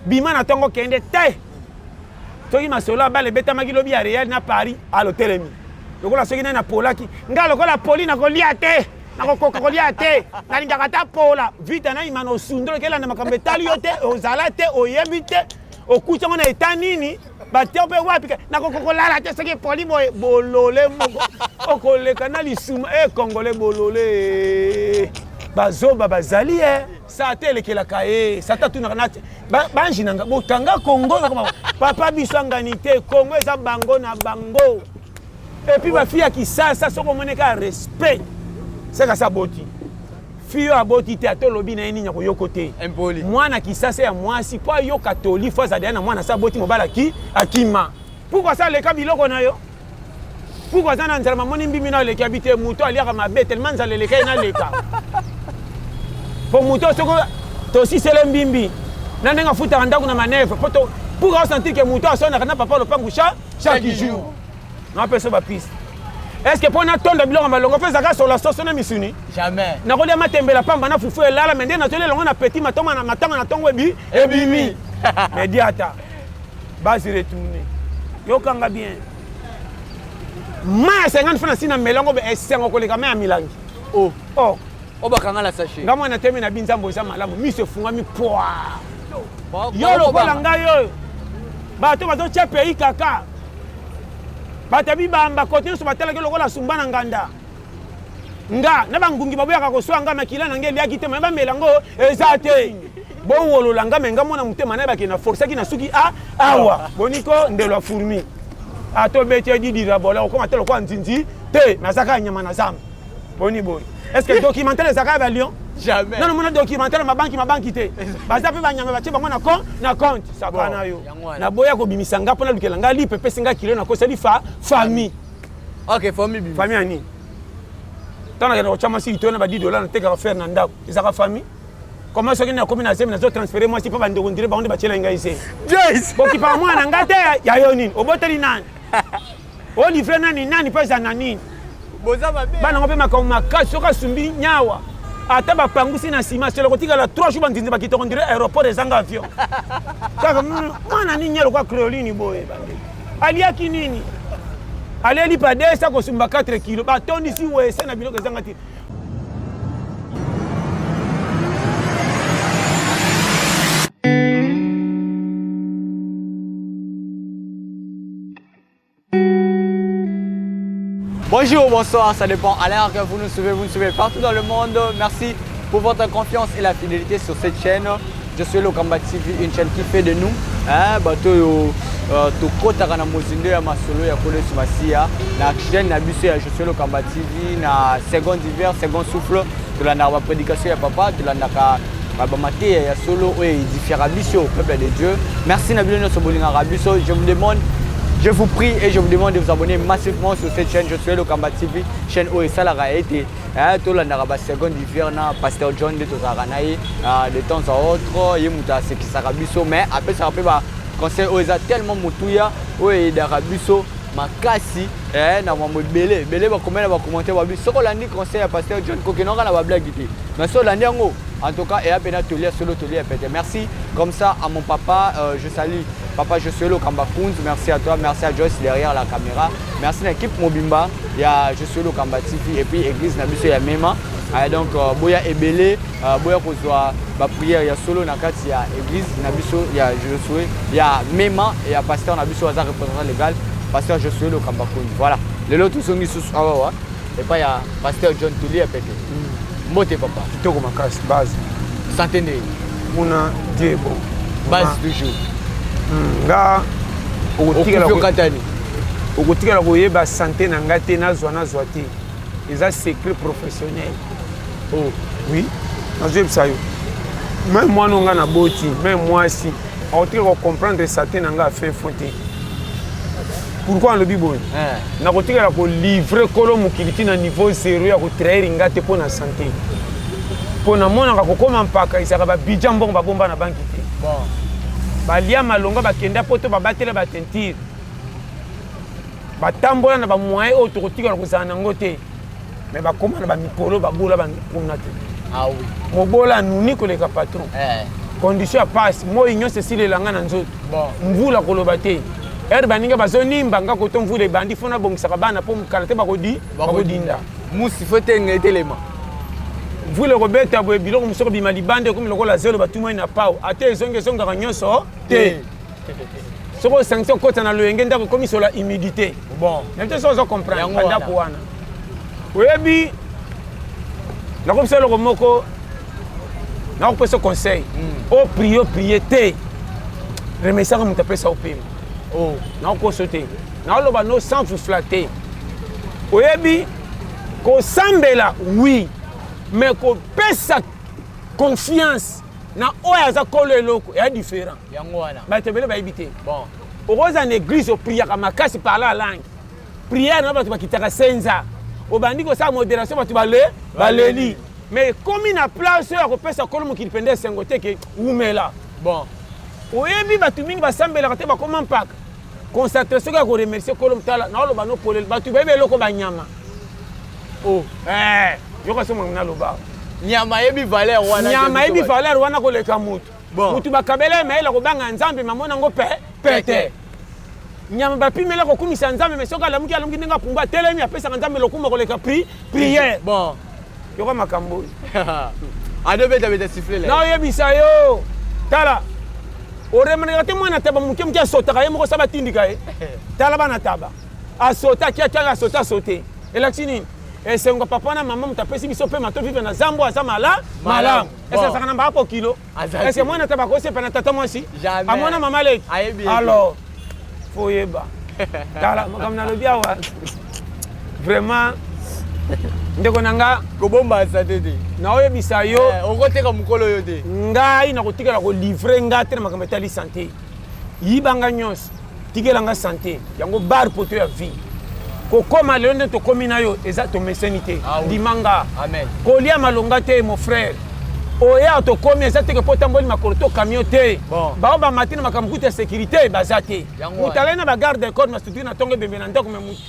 Bima na tongo kende te. Soki masolo ya bale ebetamaki lobi ya Real na Paris, alo telemi. Lokola soki nani apolaki, nga lokola poli nakolia te. Nakokoka kolia te. Nalingaka ata pola. Vita na imana osundolo kelanda makambo etali yo te, ozala te, oyebi te. Okuti yango na eta nini? Batia mpe wapi? Nakokoka kolala te soki epoli boye. Bolole moko. Okoleka na lisuma. Eh Congolais bolole. Bazoba bazali eh. Satan elekelaka ye. Satan atunaka na banji na nga bokanga Congo papa biso angani te Congo eza bango na bango. Et puis ba fille ya Kisasa soki omoni ka respect seka sa boti. Fille oyo aboti te ata olobi na ye nini akoyoko te. Mwana Kisasa ya mwasi po ayoka toli fo azala na mwana sa aboti mobali aki akima. Pourquoi ça leka biloko na yo? Pourquoi aza na nzala mamoni mbimi na aleki abi te moto aliaka mabe tellement nzala eleka ye naleka po moto soki tosisele mbimbi na ndenge afutaka ndako na manœuvre po to pour asentir ke moto asonaka na papa lopangu chaque jour napesa bapiste est ce que mpo natonda biloko malongo mpo ezalaka sola soso na misuni jamais nakolia matembela pamba na fufu elala me nde nazolia elongo na petit matanga na ntongo ebi ebimi mediata base retourne yokanga bien mai ya 50 francs nasi na melango be esengo koleka mai ya milangi oh oh o bakanga na sachet nga mwana temi na binzambo eza malamu miso efungwami pwa yo lokola ngai oyo bato bazotya pays kaka bato ya bibamba kote nyonso batalaki lokola sumba na nganda nga na bangungi baboyaka koswa nga makila na nga eliaki te me bamela yango eza te bowolola nga me nga mwana motema naye bakende na forsaki na suki a awa boniko ndelo ya fourmi ata obeti ye didira bola okoma te lokola nzinzi te naza kaka nyama na zamba boni boye est ce que documentaire ezalaka ya balion jamais nano mona documentaire mabanki mabanki te baza mpe banyama batie bango na compte na compte sakana yo naboya kobimisa nga mpo nalukela nga lipe epesi nga kilo nakoseli fa famille Ok, famille bimi. Famille ya nini? Ntango nakenda kotya mwasi litoyo na ba 10 dollars natekaka fer na ndako. Ezalaka famille? Comment soki nakomi na zemi nazo transférer mwasi mpo bandeko ndire bango nde batyela ngai zemi. Joyce. Bokipaka mwana na ngai te ya yo nini? Oboteli nani? Olivre nani nani mpo eza na nini? Boza mabe. Bana ngo mpe makambo makasi soki asumbi nyawa ata bapangusi na nsima selo kotikala 3 jours banzinzi bakita kondire aéroport ezanga avion kaka mwana nini ya lokola creoline boye bandeko aliaki nini aleli padesa kosumba 4 kilo batondisi wese na biloko ezanga ti. Bonjour, bonsoir, ça dépend à l'heure que vous nous suivez, vous nous suivez partout dans le monde. Merci pour votre confiance et la fidélité sur cette chaîne. Je suis Lokamba TV, une chaîne qui fait de nous. Hein, bato yo euh, tokotaka na mozindo ya masolo ya Nkolo Yesu Masiya na chaîne na biso ya Je suis Lokamba TV na second hiver, second souffle, tolandaka ba prédication ya papa, tolandaka ba mateya ya solo oyo edifiaka biso peuple de Dieu. Merci na bino nyonso bolingaka biso. Je vous demande Je vous prie et je vous demande de vous abonner massivement sur cette chaîne. Je suis Lokamba TV, chaîne oyo esalaka ete Eh, tolandaka ba seconde hiver na pasteur John nde tozalaka na ye ah, de temps à autre ye moto asekisaka biso mais apesaka mpe ba conseil oyo eza tellement motuya oyo eyedaka biso makasi eh, na mambo ebele ebele bakomela bacommentaire babi soki olandi conseil ya pasteur John kokendaka na bablage te mais soki olandi yango en tout cas eya mpena toli ya solo toli ya pete merci comme ça à mon papa euh, je salue papa Josué Lokamba Kunz merci à toi merci à Joyce derrière la caméra merci na équipe mobimba ya Josué Lokamba TV et puis église na biso ya Mema ah, donc euh, boya ebele euh, boya kozwa ba prière ya solo na kati ya église na biso ya Josué ya Mema et ya pasteur na biso aza représentant légal pasteur Josué Lokamba Kunz voilà lelo tozongi susu awa wa epai ya pasteur John Tuli ya pete mm. mbote papa kitoko makasi base santé nde kuna Dieu est bon base toujours mm, nga okotikala koyeba sante na ngai te nazwa nazwa te eza secret professionnel oh. oui nazoyebisa yo meme mwana oyo ngai naboti meme mwasi akotikala kocomprendre sante na ngai afin fo te pourquoi alobi boye eh. nakotikala kolivre kolo mokili ti na niveau zero ya kotrahir nga te mpo na sante mpo namonaka kokoma mpaka ezalaka babidja mbongo babomba na banki te balia malonga bakenda poto babatela batentire batambola na bamoyen oyo tokotikala kozala nango te me bakoma na bamikolo babola kuna te ah oui. mobola anuni koleka patron eh. Condition ya pasi, moi nyonso esilela nga na nzoto. Mvula koloba te. Heure baninga bazonimba nga koto mvula ebandi fo nabongisaka bana mpo kala te bakodi bakodinda. Musi fo etenga etelema. Mvula ekobeta boye biloko mosusu ekobima libanda ekomi lokola zelo batumani na pau ata ezongi ezongaka nyonso te. Soki osangisi okota na loyenge ndako ekomi sola humidité. Bon. Nayebi te soki ozo comprendre bandako wana. Oyebi nakopesa eloko moko nakopesa conseil mm. oprie oprie te remerciaka moto apesa yo pema oh. nakokoso te naoloba no sans vous flatter oyebi kosambela oui mais kopesa confiance na oyo aza kolo eloko eya différent yango wana bato ebele bayebi te bon. Okozala na église opriaka makasi par la langue prière na bato bakitaka senza obandi kosala modération bato bale baleli mais ekomi na place oyo ya kopesa kolo mokili mpenza esengo te ke wumela. Bon. Oyebi bato mingi basambelaka te bakoma mpaka concentration ya koremercier kolo motala naoloba no polele bato bayebi eloko banyama. Oh. Eh, yoka somo naloba. Nyama yebi valeur wana. Nyama yebi valeur wana koleka mutu. Bon. Mutu bakabela ye mayele kobanga Nzambe mamona yango pe pete. Nyama bapimela kokumisa Nzambe mais soki alamuki alamuki ndenge apumbwa atelemi apesaka Nzambe lokumu koleka pri prière. Bon. Yoka makambo oyo. Ado beta beta siffler la. Naoyebisa yo. Tala. Oremarkaka te mwana taba moke moke asotaka ye moko sa batindika ye. Tala bana taba. Asota kia kia asota asote. Elakisi nini? Esengo papa na mama moto apesi biso pema to vivre na zambo aza mala malamu. Est-ce que na mbaa po kilo? Est-ce que mwana taba kosepa na tata mwasi? Amona mama leki? Alors, faut yeba. Tala makambo nalobi awa. Vraiment ndeko na nga kobomba sante te. Naoyebisa yo okoteka mokolo yo te. Ngai nakotikala kolivre nga te na makambo etali sante. Yiba nga nyonso. Tikela nga sante yango bar poto ya vie. Kokoma lelo nde tokomi na yo eza tomeseni te. Ndima nga. Kolia malonga te mon frère. Oya tokomi eza te ke po otamboli makolo to camion te. Bao bamati na makambo kutu ya sécurité baza te. Moto alai na ba garde corps na structure na tongo ebembe na ndako me moto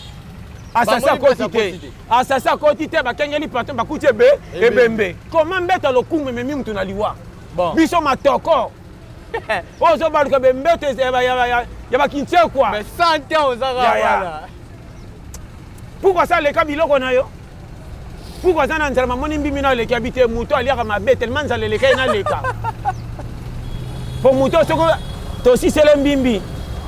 asasi akoti te. Asasi akoti te bakengeli patron bakuti ebe ebembe. Comment mbeta lokumu ememi moto na liwa? Biso matoko. Oyo ozobaluka bembeto ya bakinsekwa. Mais santé ozaka wana. Pourquoi ça leka biloko na yo? Pourquoi aza na nzala mamoni mbimi na aleki abi te moto aliaka mabe tellement nzala eleka ye naleka. Po moto soko tosisele mbimbi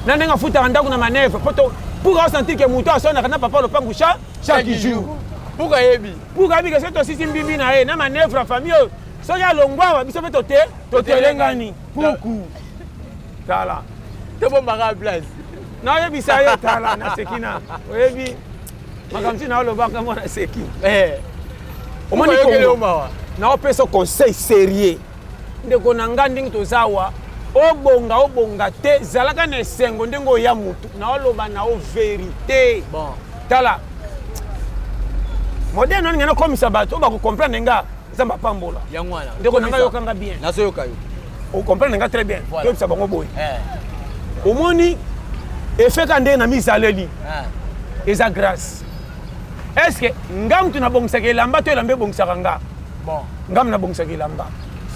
na ndenge afutaka ndako na manœuvre po to pour asentir que moto asonaka na papa lopangu chaque jour. Pourquoi yebi? Pourquoi yebi que soki tosisi mbimbi na ye na manœuvre ya famille oyo soki alongwa awa biso mpe tote totelengani puku tala tobombaka place nayebisa yo tala naseki na oyebi makambo ntina olobaka mwana naseki omoni kongo naopesa conseil sérieux ndeko na nga ndenge toza awa obonga obonga te zalaka na esengo ndenge oya mutu naoloba na o verité bon. Tala modele nalinga nakomisa bato oyo bakocomprendre nga Nzambe apambola. Yango wana. Ndeko na nga yokanga bien. Nazoyoka yo. O comprendre nga très bien. Voilà. Toyebisa bango boye. Eh. Omoni effet ka ndenge na mizaleli. Eh. Eza grâce. Est-ce que nga mutu nabongisaka elamba to elamba ebongisaka nga? Bon. Nga mutu nabongisaka elamba.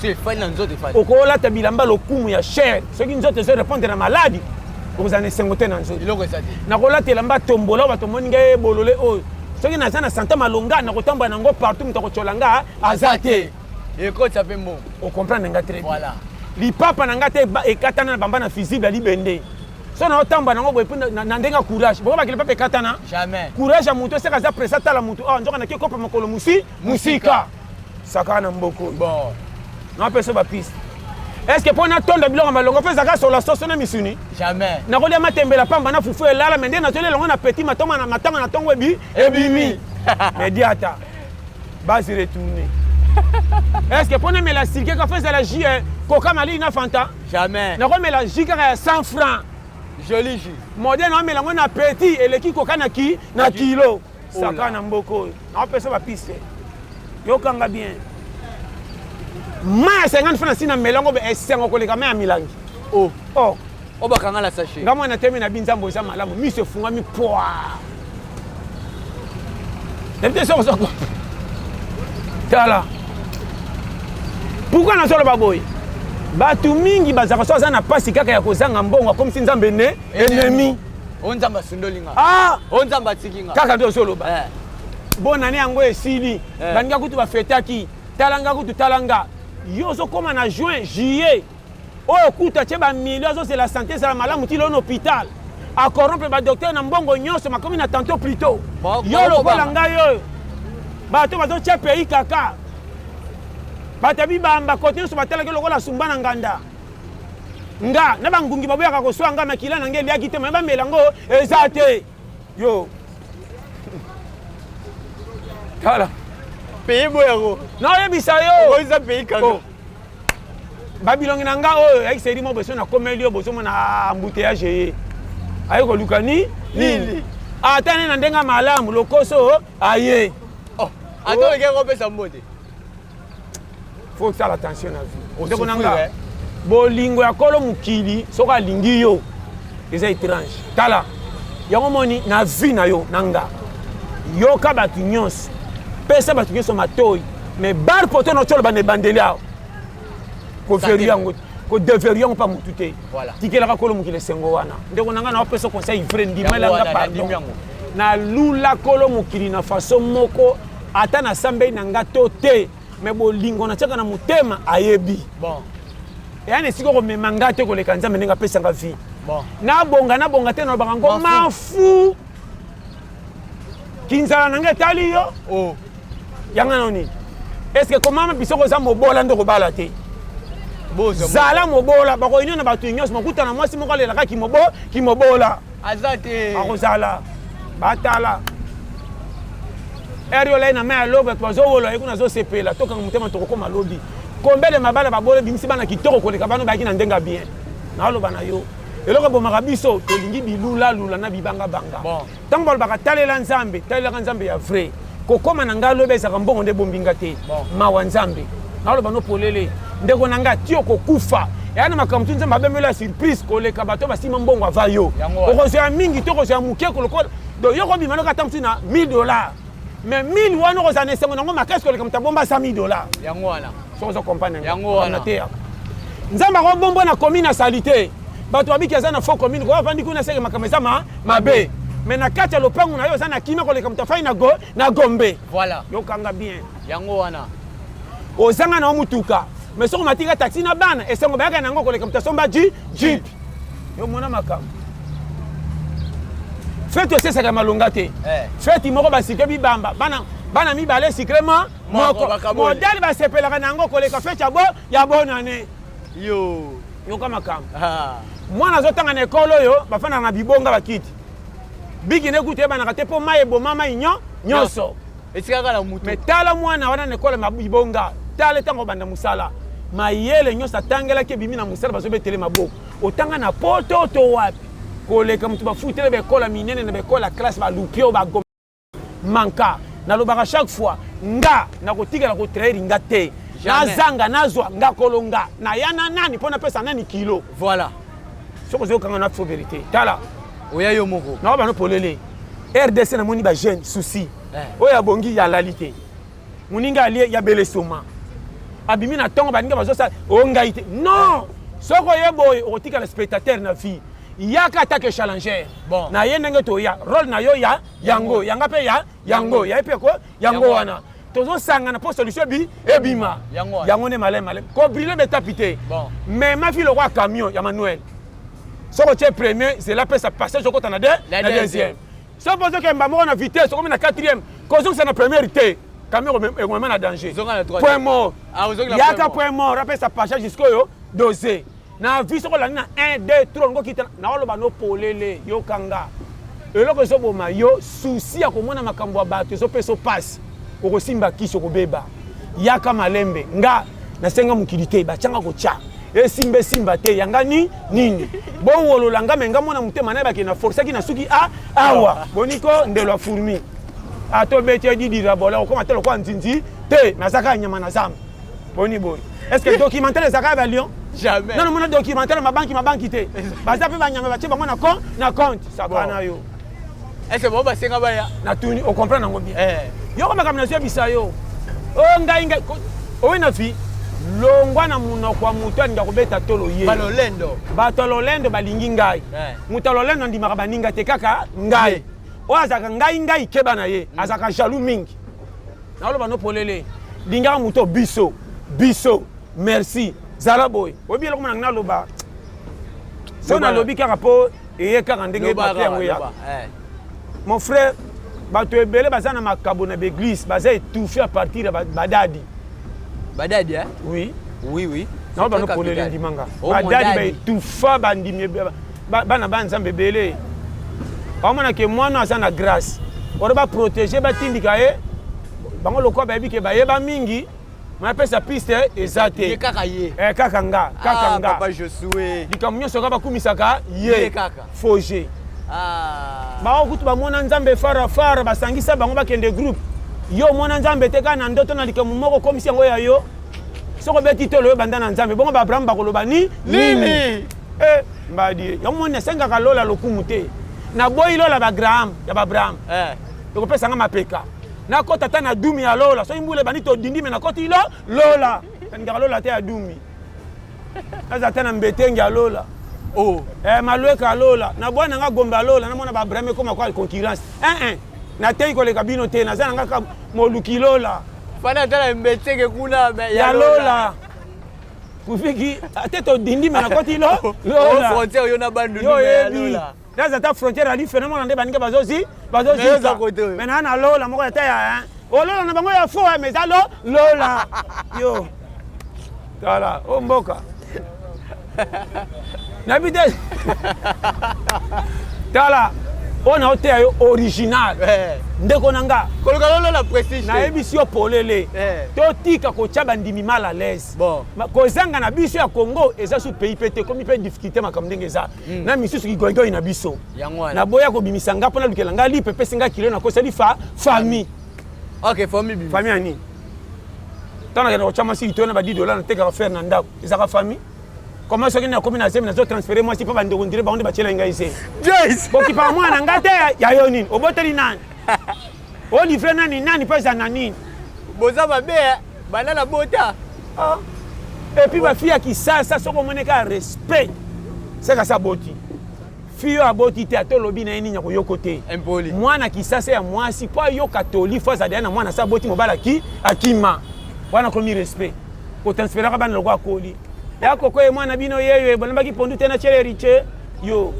Si efali na nzoto efali. Okolata bilamba lokumu ya cher. Soki nzoto ezo répondre na maladi, okozala na esengo te na nzoto. Eloko eza te. Nakolata elamba tombola bato omoni ngai bolole oyo. Soki naza na sante malonga nakotambola nango partout moto akotyola nga aza te. Ekotisa mpe mbongo. Ocomprendre nga très bien. Voilà. Lipapa na nga te ekatana na bamba na fusible ya libende. So na otambola nango boye na ndenge ya courage. Boyebaki lipapa ekatana? Jamais. Courage ya moto eseka aza presse atala moto. Ah nzoka nake kopa makolo musi musika. Saka na mboko. Bon. Napesa ba piste. Est-ce que pona tonda biloko malongo mpe ezalaka sola soso na misuni? Jamais. Nakolia matembela pamba na fufu elala mais nde nazolia elongo na petit matoma na matanga na tongo ebi ebimi. Mais diata base retourner. Est-ce que pona mela silke ka feza la jus coca malili na Fanta? Jamais. Nakomela jus kaka ya 100 francs. Joli jus. Modèle naomela yango na petit eleki coca na ki na kilo. Saka na mboko oyo. Naopesa ba piste. Yokanga bien. Mai ya 50 francs na melango be esengo koleka mai ya milangi. Oh. Oh. Obakanga la sachet. Nga mwana temi na binzambo eza malamu miso efungwami poa. Nayebi te soki ozo tala. Pourquoi nazoloba boye? Bato mingi bazalaka so aza na mpasi kaka ya kozanga mbongo, akomisi Nzambe ne ennemi. O Nzambe asundoli nga. Ah! O Nzambe atiki nga. Kaka nde ozoloba. Bonane yango esili. Baninga kutu bafetaki. Tala nga kutu, tala nga. Yo ozokóma na juin, juillet. Oyo kutu atie bamilio, azozela santé ezala malamu ti lelo na hôpital. Acorrompre badocteur na mbongo nyonso, makomi na tantôt plutôt. Yo lokola ngai oyo. Bato bazotia pays kaka. Bato ya bibamba kote nyonso batalaki lokola sumba na nganda. Nga na bangungi baboyaka koswa nga, makila na ngai eliaki te, me bamela yango eza te. Yo tala pays boyango. Naoyebisa yo. Eza pays kaka. Oh. Babilongi na nga oyo yaki mo boso nakomeli yo, bozomona embouteillage ye aye koluka ni nini, ata ne na ndenge malamu lokoso aye. Oh, ata oleki kopesa mbote. Faut faire attention na vie, ndeko na nga. Bolingo ya kolo mokili, soki alingi yo, eza étrange. Tala yango, moni na vie na yo na nga, yoka bato nyonso, pesa bato nyonso matoi, mais bar poto na otyoloba na ebandeli awa, koveri yango, kodeveri yango mpa motu te. Tikelaka kolo mokili esengo wana. Ndeko na ngai, na opesa conseil vrai, ndimelanga pardon. Nalula kolo mokili na façon moko, ata nasambeli na nga to te, mais bolingo natiaka na motema ayebi. Eya na esika okomema nga te koleka Nzambe ndenge apesanga vie. Nabonga, nabonga te, nalobaka ngo mafu kinzala na nga etali yo. Oh. Yanga nao nini? Est-ce komama biso koza mobola nde kobala te? Zala mobola, bakoyino na bato nyonso, makutana mwasi moko alelaka kimobola. Aza te. Akozala batala ere olai na mai ya lobi, bato bazowolola ye kuna, azosepela. Tokanga motema, tokokoma lobi. Combien de mabala babola ebimisi bana kitoko koleka bano bayaki na ndenge ya bien? Naoloba na yo, eloko ebomaka biso, tolingi bilulalula na bibangabanga. Ntango balobaka talela Nzambe, talelaka Nzambe ya vrai. Kokóma na ngai lobi ezalaka mbongo nde ebombinga te. Mawa Nzambe, naoloba no polele, ndeko na ngai, ti okokufa, eya na makambo tu Nzambe abembeli ya surprise koleka bato basima mbongo ava yo. Okozwa ya mingi to okozwa ya moke kolokola. Donc yo kobima noka ata mosusu na 1000 $, mais 1000 wana okozala na esengo nango makasi koleka moto abomba 100 000 $. Yango wana. Soki ozo comprendre. Yango wana. Te, Nzambe akobombo na commune asali te. Bato babiki aza na faux commune, koyo avandi kuna, seke makambo eza mabe, mais na kati ya lopango na yo oza na kimia koleka moto afai na Gombe. Yokanga bien. Yango wana. Ozanga na yo mutuka, mais soki omatika taxi na bana, esengo bayaka na yango koleka moto asomba jeep. Yo mona makambo, feti osesaka malonga te. Feti moko basike bibamba bana, bana mibale sikrema moko modele basepelaka na yango koleka feti ya bonane. Yo. Yoka makambo. Mwana azotanga na ekolo oyo bafandaka na bibonga, bakiti biki ne kutu eyebanaka te mpo mai eboma mai nyonso. Etikaka na mutu. Mais tala mwana wana na ekolo ya bibonga, tala ntango obanda mosala, mayele nyonso atangelaki ebimi na mosala, bazobetele maboko. Otanga na poto to wapi koleka moto bafutele baekole minene na baekole ya classe balupi oyo bago manka. Nalobaka chaque fois, nga nakotikala kotrahir nga te. Nazanga, nazwa nga kolo nga naya na nani mpo napesa nani kilo. Soki ozokanga na faux vérité, tala. Oya yo moko. Naoba bano polele, RDC namoni bajeune souci oyo abongi ya alali te, moninga alie ya bele soma, abimi na ntongo, baninga bazosala o ngai te. Non, soki oye boye, okotikala spectateur na vie. Yaka atake challenger. Na ye ndenge toya, rôle na yo ya yango, yanga mpe ya yango, ya ye mpe ko yango wana, tozosangana mpo solution ebi ebima. Yango nde maleme maleme, kobrûler betapi te. Mais mafi lokwa camion ya manuel, soki otie premier, zela pesa passage, okota na deuxième. Soki ozokemba moko na vitesse, okomi na quatrième, kozongisa na première te, camion ekomema na danger. Point mort, yaka point mort, apesa passage jusqu'oyo dosé na vie. Soki olandi na 1 2 3, ngokita naoloba no polele, yokanga eloko ezoboma yo, souci ya komona makambo ya bato ezopesa mpasi, okosimba kisi, okobeba. Yaka malembe. Nga nasenga mokili te, batianga kotya esimba esimba te, yanga ni nini bowolola nga. Me nga mona motema nayebaki na forsaki na suki a awa boniko ndelo ya fourmi, atobeti edidira bola, okoma te lokola nzinzi te. Naza kaka nyama na zamba. Boni boye, est ce que documentaire ezalaka ya balion? Jamais. Nano mona documentaire mabanki mabanki te, baza mpe banyama batie bango na compte sakana yo. Est ce que bango basenga baya? Natuni, ocomprendre yango bien. Yoko makambo nazoyebisa yo, o ngai ngai oyo na vie. Longwa na monoko ya moto alinga kobeta tolo ye. Balolendo. Bato ya lolendo balingi ngai. Moto ya lolendo andimaka baninga te, kaka ngai. Oyo azalaka ngai ngai, keba na ye. Azalaka jaloux mingi. Naoloba no polele, lingaka moto biso biso. Merci, zala boye. Oyebi eloko mona naloba so nalobi kaka mpo eye kaka ndenge bato yango eyaka. Mon frère, bato ebele baza na makabo na baeglise, baza étouffé à partir ya badadi. Badadi, eh? Oui. Oui. Nao bano polele, ndimanga. Badadi baétouffa bandimi bana ba Nzambe ebele. Baomona ke mwana aza na grâce wana, baprotege, batindika ye. Bango lokola bayebi ke bayeba mingi, napesa piste eza te. Kaka ye. Eh, kaka nga, kaka ah, nga. Papa Josué. Likambo nyonso kaka bakumisaka ye. Kaka foge. Ah. Bango kutu bamona Nzambe farafara, basangisa bango, bakende groupe. Yo omona Nzambe te, kaka na ndoto na likambo moko okomisi yango ya yo. Soki obeti tolo, oyo banda na Nzambe bongo, baabraham bakoloba ni nini? Eh, mbadi yango moni nasengaka lola lokumu te. Naboyi lola bagraham ya baabraham. Ekopesanga mapeka, nakota ata na dumi ya lola. Soki mbula ebandi, todindi, me nakoti lo lola. Nalingaka lola te ya dumi. Naza ata na mbetenge ya lola. Oh. Eh, malweka ya lola, nabwa nanga gombe ya lola, namona baabraham ekoma kwa concurrence. Eh, eh. Natei koleka bino te, naza nanga kaka moluki lola. Fana ata na mbetenge kuna ya lola. Kufiki ate todindi, me nakoti lo lola. Frontière yo na Bandundu. Yo oyebi, naza ata frontière ali phénomène nde baninga bazozi bazozika, me naa na lola moko ata ya olola na bango ya fo, mais eza lo lola. Yo tala o mboka nayebi te. Tala oyo naoteya yo original, ndeko na nga. Koluka lolola prestige. Nayebisi yo polele, totika kotya bandimi mal à l'aise. Kozanga na biso ya Congo eza su pays mpe te, ekomi mpe difficulté. Makambo ndenge eza na misusu kigoigoi na biso, naboya kobimisa nga mpo nalukela nga lipe, epesi nga kilo, nakosali fa famille. Ok, famille. Famille ya nini? Ntango nakende kotya mwasi litoyo na ba 10 dollar, natekaka fer na ndako, ezalaka famille? Comment soki nakomi na zemi, nazotransfere mwasi mpo bandeko ndire bango nde batiela ngai zemi? Bokipaka mwana na nga te. Ya yo nini? Oboteli nani? Olivre nani nani mpo eza na nini? Boza mabe banda na bota. Ah. Et puis bafille ya Kisasa, soki omoni kaka respect, seka sa boti. Fille oyo aboti te, ata olobi na ye nini, akoyoko te. Mwana Kisasa ya mwasi, mpo ayoka toli, fo azali na mwana sa aboti, mobali aki akima wana komi respect, kotransferaka bana lokola akoli ya koko ye mwana bino yeyo ebolambaki pondu te na tiele riche yo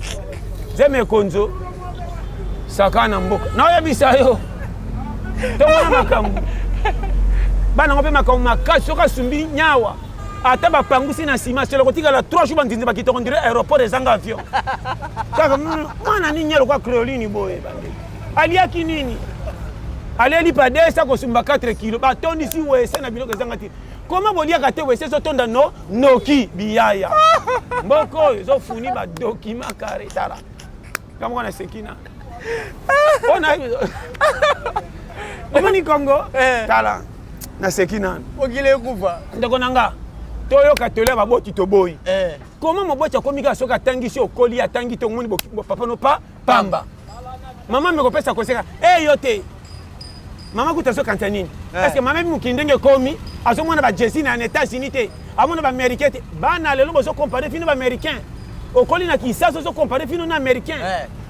zeme ekonzo saka na mboka. Naoyebisa yo, tomona makambo bana ngo mpe makambo makasi. Soki asumbi nyawa, ata bapangusi na nsima, selo kotikala 3 jours, banzinzi bakita, on dirait aéroport ezanga avion. Kaka mwana nini ya lokwa creoline boye? Bandeko, aliaki nini? Aleli padesa kosumba 4 kilo, batondisi wese na biloko ezanga ti. Koma boliaka te, wese ezotonda no noki biyaya. Mboka oyo ezofuni badokima kare. Tala kamoko na sekina omoni Kongo. Tala, naseki nanu. Mokili ekufa. Ndeko na nga, toyoka tolia baboti, toboyi. Koma moboti akomi kaka soki atangisi, okoli, atangi te, omoni papa no pa pamba, mama me kopesa koseka e yo te. Mama kuta azokanisa nini? Parce que mama ebi mokili ndenge ekomi, azomona bajesi na États-Unis te, amona baaméricain te. Bana lelo bozocompare fino baaméricain. Okoli na Kisasa, ozocompare fino na américain.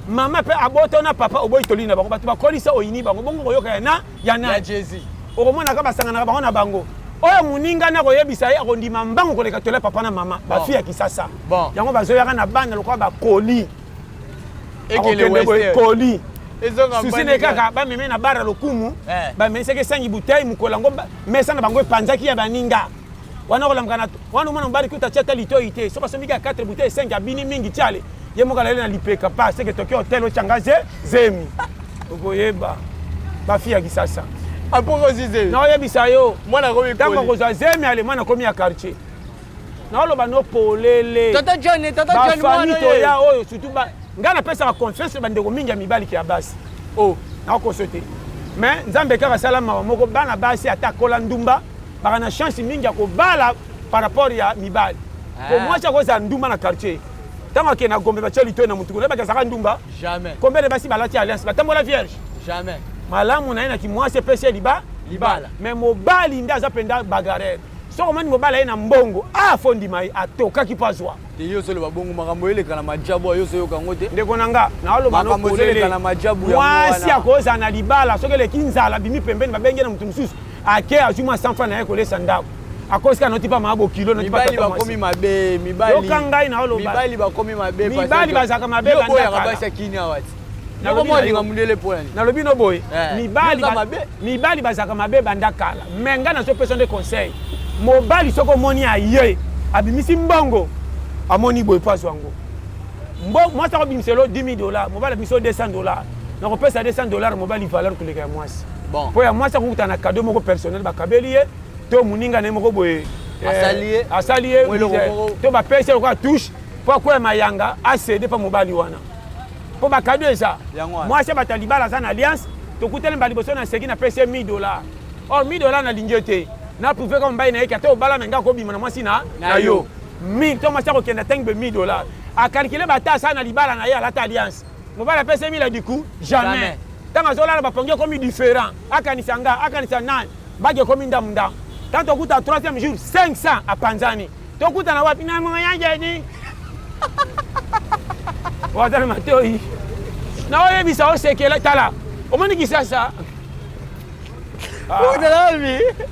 Mama mpe abota na papa, oboyi toli na bango. Bato bakolisa, oyini bango bongo, koyoka ya na ya na Jésus. Okomonaka basanganaka bango na bango. Oyo moninga na koyebisa ye, akondima mbango koleka tola papa na mama. Bafille ya Kisasa yango bazoyaka na bana lokola bakoli, akokende boye koli susi ne kaka bameme na bara lokumu, bamelisaki esangi bouteille. Mokolo yango mesa na bango epanzaki ya baninga wana. Kolamuka na wana, omona mobali kuta atia ata litoi te. Soki asombi kaka 4 bouteille, 5, abini mingi, tiale ye moko alali na lipeka pa seke toki hotel otyanga ze zemi. Okoyeba bafille ya Kisasa. Naoyebisa yo, ntango akozwa zemi, ale mwana akomi ya quartier. Naoloba no polele, bafamille toya oyo, surtout ngai napesaka confiance bandeko mingi ya mibali ke ya basi. Oh. Nakokoso te, mais Nzambe kaka asala mawa moko. Bana basi, ata akola ndumba, baka na chance mingi ya kobala par rapport ya mibali. Po mwasi akozala ndumba na quartier, ntango akende na Gombe, batia litoi na mutuku, nayebaki azalaka ndumba? Jamais. Combien de basi balati alliance, batambola vierge? Jamais. Malamu na ye na kimwasi epesi ye liba libala. Mais mobali nde aza mpenza bagarreur. Soki omoni mobali aye na mbongo, ah, fo ndima ye, atokaki mpo azwa. Te, yo ozoloba bongo, makambo eleka na majabu, yo ozoyoka yango te. Ndeko na nga, naoloba no Makambo polele. ezoleka na majabu yango Mwasi wana. akozala na libala, soki eleki nzala, abimi pembeni, babengi ye na moto mosusu, ake azwi mwa 100 francs na ye kolesa ndako. Akosi kaka noti pa mama bokilo, noti pa Mibali tata bakomi mwasi. mabe, mibali. Yoka ngai naoloba. Mibali bakomi mabe. Mibali parce que bazalaka mabe yo banda boyaka kala. basi ya kini awa ti. Nalobi Yoko na molinga yo. mundele mpo na nini? Nalobi no boye, Yo oza mabe. Mibali bazalaka mabe banda kala. Mais ngai nazopesa nde conseil. Mobali soki omoni aye, abimisi mbongo, amoni boye po azwa yango. Mwasi akobimisela yo 10 000 $, mobali abimisi yo 200 $. Nakopesa 200 $ mobali valeur koleka ya mwasi. Bon. Po ya mwasi akokutana na cadeau moko personnel bakabeli ye, to moninga na ye moko boye, Asali ye. asali ye, Mwa eloko moko. to bapesi ye lokola touche, po akwea mayanga, acede pa mobali wana. Po ba cadeau eza. Yango wana. Mwasi ya bato ya libala aza na alliance, tokutani mbala liboso na seki, napesi ye 1000 $. Or 1000 $ nalingi ye te. Na prouve kaka mobali na ye ke ata obala me nga akobima na mwasi Na na yo. yo. 1000 to mwasi akokende atangi be 1000 $. Akalkile bata asala na libala na ye, alata alliance. Mobali apesi ye 1000 du coup, jamais. Jamais. Ntango azolala bapongi ekomi différent. Akanisa nga, akanisa nani. Baki ekomi ndamu ndamu. Tango tokuta troisième jour, 500 apanzani. Tokuta na wapi? Na moya jedi. Wazana matoi. Na oyebisa osekela tala. Omoni Kisasa?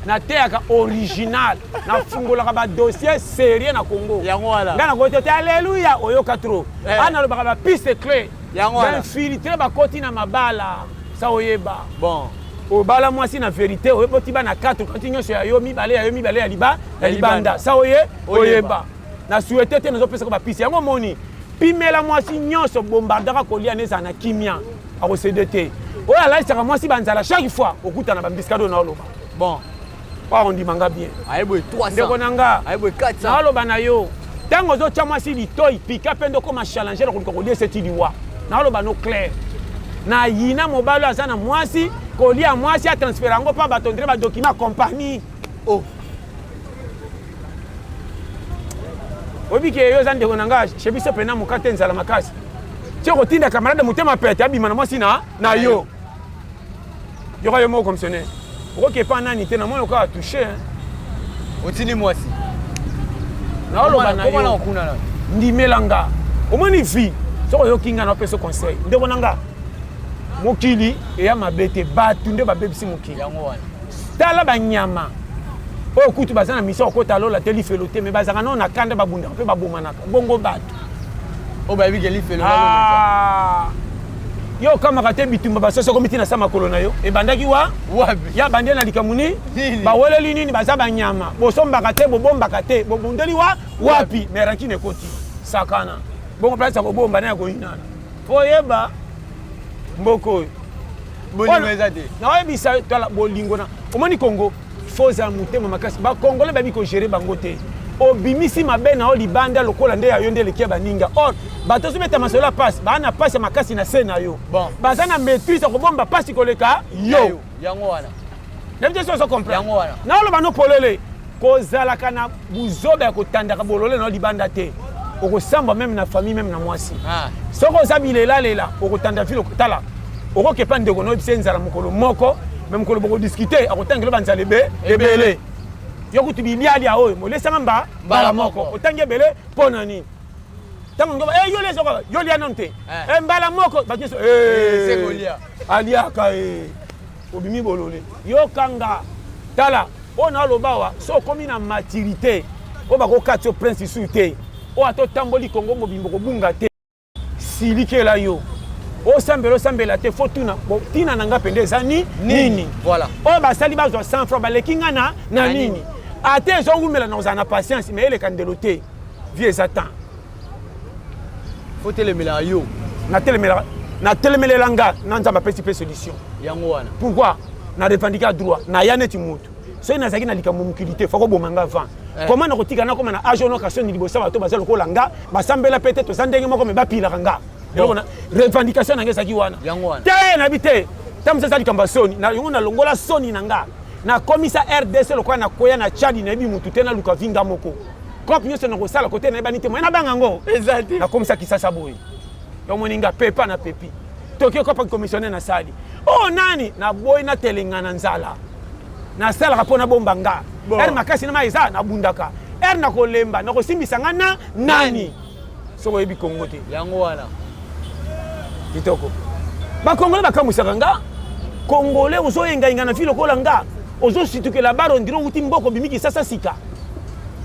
Nateyaka original, nafungolaka ba dossier sérieux na Congo. Yango wana. Nga nakoki te alléluia oyoka trop. Eh. Ana nalobaka ba piste clé. Yango wana. Bainfiltré bakoti na mabala sa oyeba. Bon. Obala mwasi na vérité, oyeboti bana 4 kanti nyonso ya yo, mibale ya yo, mibale ya liba, ya Ya libanda. libanda. Sa oye, Oyeba. oyeba. Na souhaité te nazopesaka ba piste. Yango moni, pimela mwasi nyonso bombardaka kolia neza na kimia. Akosede te. Oyo alalisaka mwasi banzala chaque fois okutana ba mbiskado na oloba. Bon. Oyo akondimanga bien. Ayeboye 300. Ndeko na nga. Ayeboye 400. Naoloba na yo. Ntango ozotya mwasi litoi, pika mpe nde okoma challenger na koluka kolia eseti liwa. Naoloba no clair. Na yina mobali oyo aza na mwasi, kolia mwasi atransfere yango mpa bato ndre ba document ya compagnie. Oh. Oyebi ke yo oza ndeko na nga, chez biso pena mokate nzala makasi. Ti okotinda camarade motema pete abima na mwasi na yo. Yoka yo moko commissionnaire. Okoki epa nani te, namoni okoka touché, hein. Otindi mwasi. Naoloba na Koma na yo. okuna na. Ndimela nga. Omoni vie, soki oyoki nga na opesa conseil. Ndeko na nga, mokili eya mabe te, bato nde babebisi mokili. Yango wana. Tala banyama oyo kutu baza na mission kokota lola te, lifelo te, mais bazalaka nano na kanda, babundaka mpe babomanaka. Bongo bato. Oyo bayebi ke lifelo. Ah. Yo okamaka te bitumba basoso ekomi ntina sa makolo na yo. Ebandaki wa? Wapi? Ya bande na likambo ni? Nini? Baweleli nini? Baza banyama. Bosombaka te, bobombaka te. Bobundeli wa? Wapi? Mais rancune ekoti. Sakana. Bongo place ya kobomba na ya koyinana. Fo oyeba mboka oyo. Bolingo eza te. Naoyebisa yo, tala bolingo na. Omoni Congo, fo ozala motema makasi. Ba Congolais bayebi ko gérer bango te. Obimisi mabe na yo libanda lokola nde ya yo nde eleki ya baninga. Or, bato ozobeta masolo ya pasi, baa na pasi ya makasi na se na yo. Bon. Baza na maîtrise ya kobomba pasi koleka yo. Yango wana. Nayebi te soki ozo comprendre. Yango wana. Naoloba no polele, kozalaka na buzoba ya kotandaka bolole na yo libanda te. Okosambwa même na famille, même na mwasi. Ah. Soki oza bilelalela, okotanda vile, tala. Okokepa ndeko na yo oyebisa ye nzala mokolo moko, mais mokolo bokodiscute, akotangela banzala ebele. Yo kutu bilialia oyo, molesanga mbala moko. Otangi ebele mpo na nini? Ntango ngoba, yo lia soko, yo lia nanu te. Eh. Mbala moko, bato nyonso, Se kolia. Aliaka, Obimi bolole. Yokanga. Tala, oyo naloba awa, so okomi na maturité, oyo bakokati yo prince lisusu te. Oyo ata otamboli Congo mobimba kobunga te. Silikela yo. Osambela, osambela te, faut tuna. Bon, tina na nga pende eza ni nini? Voilà. Oyo basali bazwa 100 francs, baleki nga na Na nini? nini? Ate ezowumela na kozala na patience, mais eleka ndelo te. Vie eza temps. Faut telemela yo. Natelemela, natelemelela nga na Nzambe apesi pe solution. Yango wana. Pourquoi? Na revendiquer droit, na ya neti mutu. Soki nazalaki na likambo mokili te, faut koboma nga avant. Eh. Comment nakotika nakoma na âge ono kasoni liboso bato baza lokola nga, basambela pe te, toza ndenge moko mais bapilaka nga. Eloko na revendication na nga ezalaki wana. Yango wana. Te, nayebi te. Ntango mosusu eza likambo ya soni. Na yango nalongola soni na nga. Nakomisa RDC lokola nakoya na Tchad, nayebi mutu te, naluka vi nga moko. Cope nyonso nakosala kote nayebani te, moye nabanga yango. Eza te. Nakomisa Kisasa boye. Yo moni nga pepa na pepi. Tokyo kopa commissionnaire na sali. Oh nani, naboyi natelenga na nzala. Nasalaka mpo nabomba nga. Heure makasi na mai eza, nabundaka. Heure nakolemba, nakosimbisa nga na nani? Soki oyebi Congo te. Yango wana. Kitoko. Bakongole bakamwisaka nga. Congolais ozoyengayenga na vie lokola nga. Ozositukela bar on dirait outi mboko obimi Kisasa sika.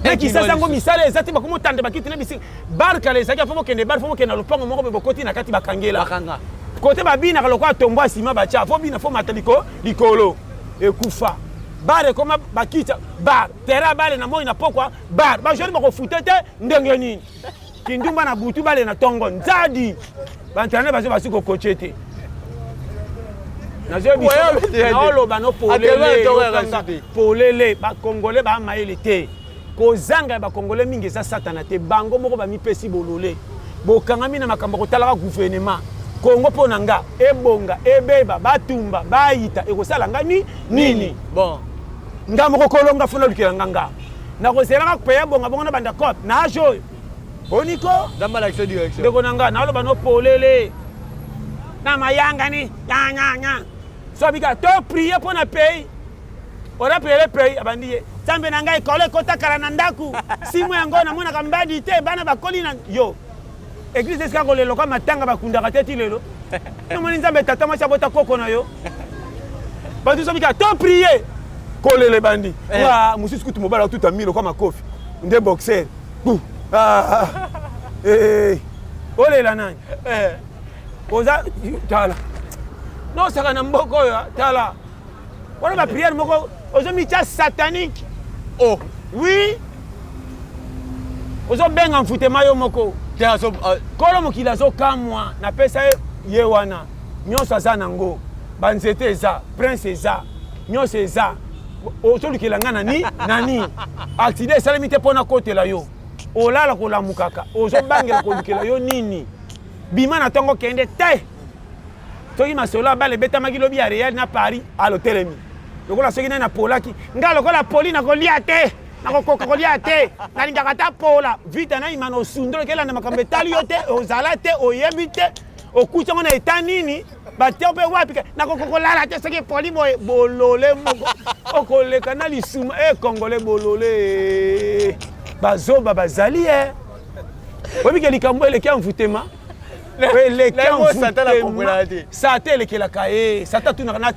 Na Kisasa yango misala eza te, bakomi otanda bakiti na bisika. Bar kala ezalaki fo bokende bar, fo bokende na lopango moko boye bokoti na kati bakangela. Bakanga. Kote babinaka lokola tombo ya sima batya, fo bina fo mata likolo. Ekufa. Bar ekoma bakiti bar, terrain ya bale na moi na pokwa bar. Ba joueurs bakofute te ndenge nini? Kindumba na butu bale na tongo nzadi. Ba entraîneur bazo basi ko coacher te. Naoloba no polele, polele ba congolais ba mayele te. Kozanga ya ba congolais mingi eza satana te, bango moko bamipesi bolole. Bokangami na makambo kotalaka gouvernement. Congo mpo na nga ebonga ebeba batumba bayita ekosala nga ni nini? Bon. Nga moko kolonga funa lukela nga nga. Nakozelaka paye bonga bongo na banda cop na age oyo. Boni ko? Nzambe alakisa direction. Ndeko na nga naloba no polele. Na mayangani nya nya nya. So bika to prier mpo na pays. Ora prier pays abandi ye. Nzambe na ngai kolo ekota kala na ndaku. Simu yango namonaka mbadi te bana bakoli na yo. Église esika koleloka matanga bakundaka te ti lelo. Namoni Nzambe tata mwasi abota koko na yo. Bato so bika to prier. Kolela ebandi. Eh. Wa mosusu kutu mobali atuta milo kwa makofi. Nde boxer. Bu. Ah. Eh. Olela nani? Eh. Oza tala. Nosaka na mboka oyo tala. Wana ba prière moko ozomitia satanique. Oh. Oui. Ozobenga mfutema yo moko. Te azo Kolo mokili azokamwa napesa ye ye wana nyonso aza nango banzete eza prince eza nyonso eza ozolukela nga nani nani accident esalemi te mpo nakotela yo olala kolamukaka ozobangela kolukela yo nini bima na ntongo kende te soki masolo ya bale ebetamaki lobi ya Real na Paris alo telemi lokola soki nani napolaki nga lokola poli nakolia te nakokoka kolia te nalingaka ata pola vita na imana osundolo kelanda makambo etali yo te ozala te oyebi te okuti yango na eta nini batia mpe wapi nakokoka kolala te soki epoli boye bolole moko okoleka na lisuma e congolais bolole bazoba bazali e oyebi ke likambo eleki ya mvutema eleki satan elekelaka ye satan atunaka na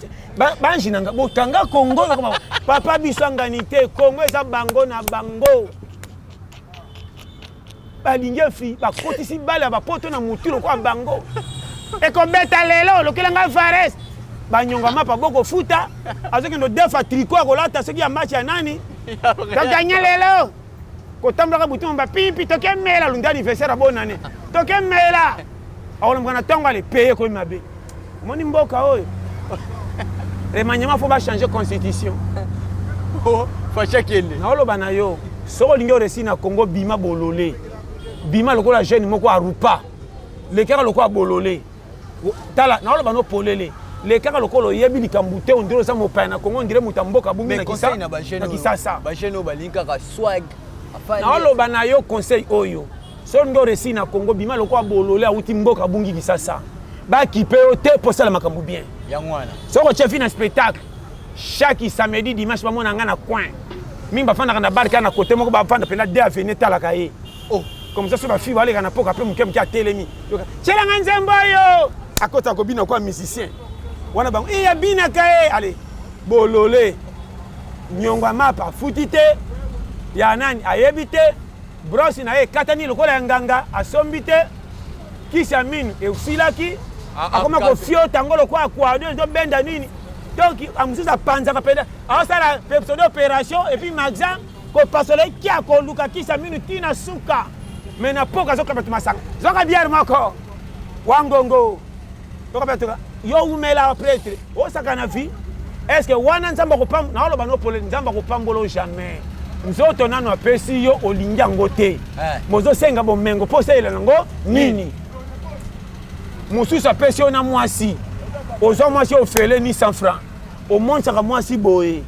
banji na nga bokanga kongo papa biso angani te kongo eza bango na bango balingi efi bakotisi bale ya bapoto na motu lokola bango ekobeta lelo lokela ngai vares banyonga mapa bokofuta azokende odefa triko akolata soki ya match ya nani toganye lelo kotambolaka butu mba pimpi tokemela lundi anniversaire ya bonane tokemela akolomboka na ntongo ale paye ekomi mabe omoni mboka oyo remaniement fo bachange constitution oh, facha kende naoloba na yo soki olingi oresi na congo bima bolole bima lokola jeune moko arupa lekaka lokola bolole tala naoloba no polele lekaka lokola oyebi likambo te ondire oza mopaya na congo ondire moto ya mboka abungi na kisasa bajeune oyo balingi kaka swag naoloba na yo conseil oyo soki olingi oresi na congo bima lokola bolole awuti mboka abungi kisasa bakipe yo te mpo osala makambo bien yango wana soki otie fi na spectacle chaque samedi dimanche bamona nga na coin mingi bafandaka na bar kaka na kote moko bafanda mpena de avenue etalaka ye oh. Comme ça soki bafille baleka na poka mpe moke moke atelemi tyela nga nzembo oyo akota kobina kwa musicien wana bango e abinaka ye ale bolole nyongo ya mapa afuti te ya nani ayebi te brosse na ye ekatani lokola ya nganga asombi te kisi ya minu esilaki akoma kofiota yango lokola kwado ezobenda nini donc mosusu apanzaka mpenza aosala pseudo opération et puis maxam kopasola ekia koluka kisi ya minu ti na suka me na poka azoka bato masanga zwaka biere moko wangongo toka bato yo umela pretre osaka na vie est ce que wana nzambe akopambola naoloba no pole nzambe akopambola jamais nzoto nano apesi yo olingi yango te eh. mozosenga bomengo mpo osalela yango nini mosusu apesi yo na mwasi ozwa mwasi ofele ni 100 franc omonisaka mwasi boye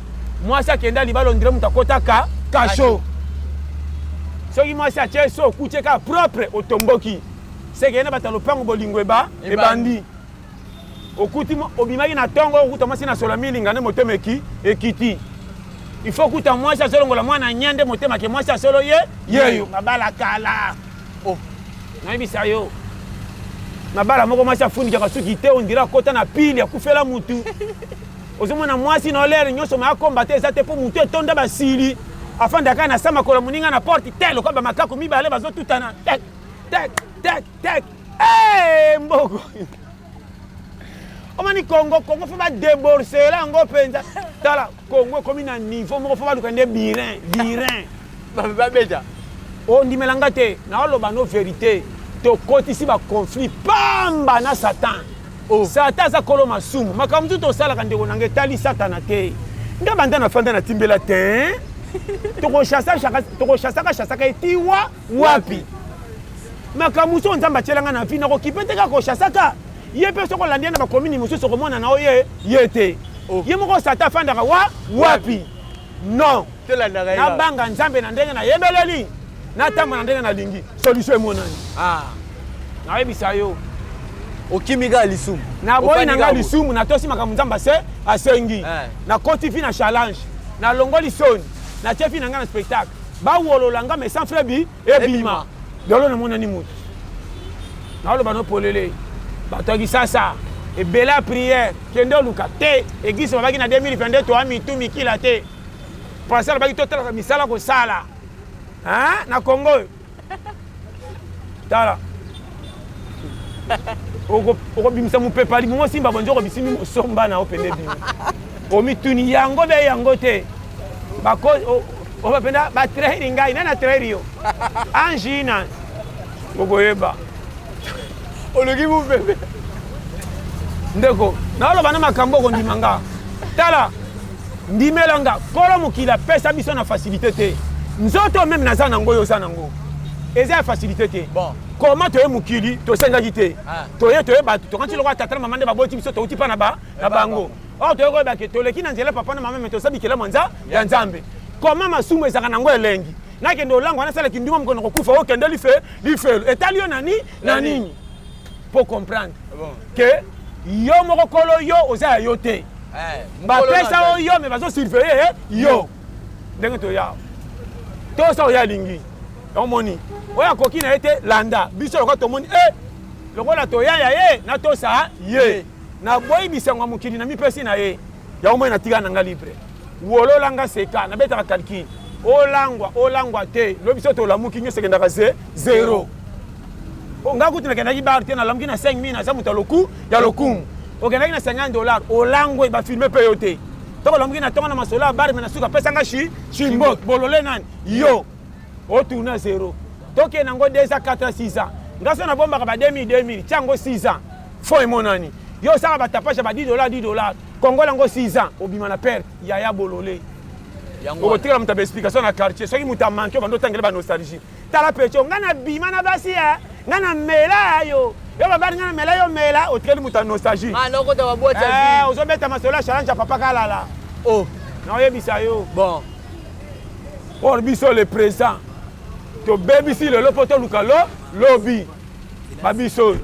mwasi akenda libala ondire moto akotaka kasho soki mwasi atie so okuti kaka propre otomboki seke ye na bato ya lopango bolingo eba ebandi okuti obimaki na ntongo okuta mwasi na sola milinga nde motema eki ekiti. Il faut kuta mwasi azolongola mwana nya nde motema ke mwasi asolo ye yeyo mabala kala. Oh. Nayebisa yo mabala moko mwasi afundikaka suki te, ondira akota na pili akufela mutu. Ozomona mwasi na olere nyonso ma akomba te, eza te mpo mutu etonda basili, afandaka na sa makolo moninga na porte te lokola bamakaku mibale bazotutana tek tek tek tek. Hey, mboko omoni Congo, Congo fo badeborsela yango mpenza. Tala Congo ekomi na niveau moko fo baluka nde birin birin babeta. Ondimela nga te, naoloba no verité, tokotisi baconflit pamba na Satan. Oh. Satan aza kolo masumu, makambo mosusu tosalaka ndeko nanga etali Satana te. Nga banda nafanda na timbela te, tokoshasaka shasaka etiwa wapi makambo mosusu Nzambe atielanga na vi, nakokipe te kaka koshasaka ye. Mpe soki olandi ye na bakomini mosusu, okomona na oye ye te. Oh. Ye moko Satan afandaka wa wapi? Non, nabanga Nzambe na ndenge nayebeleli, natambola na ndenge nalingi, solution emonani. Ah. Nayebisa yo. Okimi kaka lisumu. Naboyi na nga lisumu, natosi makambo Nzambe ase asengi. Nakoti fi na challenge, nalongoli soni, natie fi na ngai na spectacle, bawolola nga mais sans frais bi ebima. Lelo namonani motu, naoloba no polele, bato ya Kisasa ebele ya prière, kende oluka te église babaki na 2022 toa mitu mikila te, pasteur alobaki totalaka misala kosala na Congo oyo. Tala, okobimisa mopepa libumu, osimba bonzoko bisimbi mosomba na yo pende bimi, omituni yango be yango te, oba mpenza batrahiri ngai, nani atrahiri yo? Ange ina okoyeba. Oluki mopepe. Ndeko, naoloba na makambo okondima nga. Tala, ndimela nga, kolo mokili apesa biso na facilité te. Nzoto meme naza nango, oyo oza nango eza ya facilité te. Bon. Koma toye mokili, tosengaki te. Toye, toye bato tokanti lokola tata na mama nde baboti biso, touti mpa na bango. Or toye koyeba ke toleki na nzela papa na mama, me toza bikelamu ya Nzambe. Koma masumu ezalaka nango elengi, nakende olangwa, nasalaki nduma, mokolo nakokufa okende life lifelo etali yo nani na nini? Po comprendre ke yo moko kolo yo oza ya yo te, bapesa oyo yo me bazosurveille yo ndenge toya tosa oyo alingi. Omoni oyo akoki na ye te, landa biso lokola tomoni e lokola toya ya ye, natosa ye, naboyi bisango ya mokili, na mipesi na ye. Yango moi natika na nga libre, wolola nga seka, nabetaka calcul, olangwa olangwa te, lobi so tolamuki nyonso ekendaka ze zero. Nga kutu nakendaki bar te, nalamuki na 5000, naza moto ya loku ya lokumu. Okendaki na 50 dollar, olangwe, bafilme mpe yo te. Ntango olamuki na ntongo na masolo ya bar, me na suka apesanga shi chimbot bolole nani yo otourne zero. Tokende yango 2 ans, 4 ans, 6 ans. Nga so nabombaka ba 2000 2000, tia yango 6 ans, fond emonani. Yo osala batapage ya ba 10 dollar 10 dollar, kongola yango 6 ans, obima na perte. Yaya bolole, okotikala moto ya baexplication na quartier. Soki moto amanke, obanda otangela banostalgie. Tala pecho, ngai nabima na basi ya ngai na mela yo, yo babali ngai na mela yo mela, otikali moto ya nostalgie. Ozobeta masolo ya challenge ya papa kalala. Oh. Naoyebisa yo. Bon. Or biso le présent tobebisi lelo mpo toluka lo lobi babiso oyo.